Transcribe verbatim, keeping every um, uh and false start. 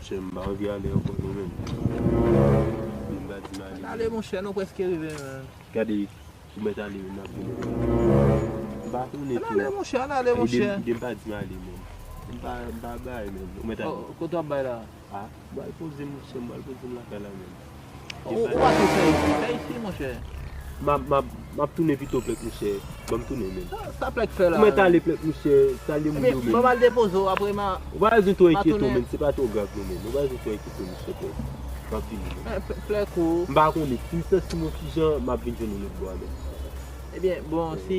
Monchè, m pa anvi ale ankò non, menm. M pa di m ale. Ale, monchè, nou prèske rive, menm. Gade, ou mèt ale, menm, n ap vini. M pa konnen tou. Ale, monchè, ale, monchè. Ide m pa di m ale, menm. M pa, m pa bay, menm. Ou mèt ale. Kote w ap bay la? Ah, m pral poze m, monchè, m pral poze m lakay la, menm. Ou pa tou fè isi, fè isi, monchè. M ap, m ap, m ap tounen pito, Plèk, monchè. Ban m tounen, menm. Sa, sa Plèk fè la? Ou mèt ale, Plèk, monchè. Salye moun yo, menm. Ban m al depoze w, apre m a... Ou pa bezwen twò enkyete w, menm. Se pa twò grav, non, menm. Ou pa bezwen twò enkyete w, monchè, Plèk. M ap vini, menm. Plèk ou. M pa konnen. Si m santi m yon ti jan, m ap vin jwenn ou lòt bò a, menm. Ebyen, bon, si